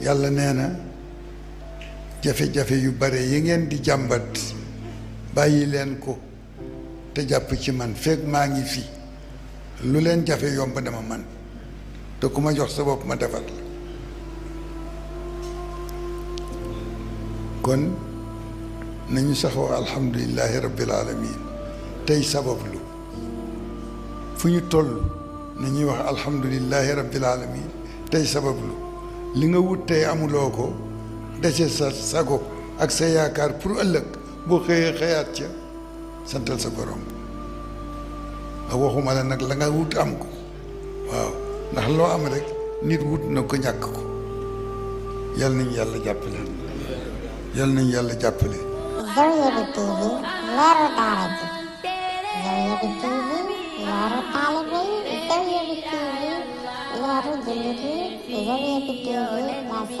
yàlla nee na jafe-jafe yu bare yi ngeen di jàmbat bàyyi leen ko te jàpp ci man fekk maa ngi fi lu leen jafe yomb dama man te ku ma jox sa bopp ma defar la kon nañu saxoo alhamdulillahi rabbil alamin tey sabablu fu ñu toll nañuy wax alhamdulillahi rabbil alamin tey sabablu li nga wut tey amuloo ko dese sa sago ak sa yaakaar pour ëllëg boo xëyee xëyaat ca santal sa borom a waxuma la nag la nga wut am ko waaw ndax loo am rek nit wut na ko ñàkk ko yal nañu yàlla jàppale yal nañu yàlla jàppale. Zawiya bi TV leeru daara ji Zawiya bi TV leeru taalibe yi Zawiya bi TV leeru jullit yi Zawiya bi TV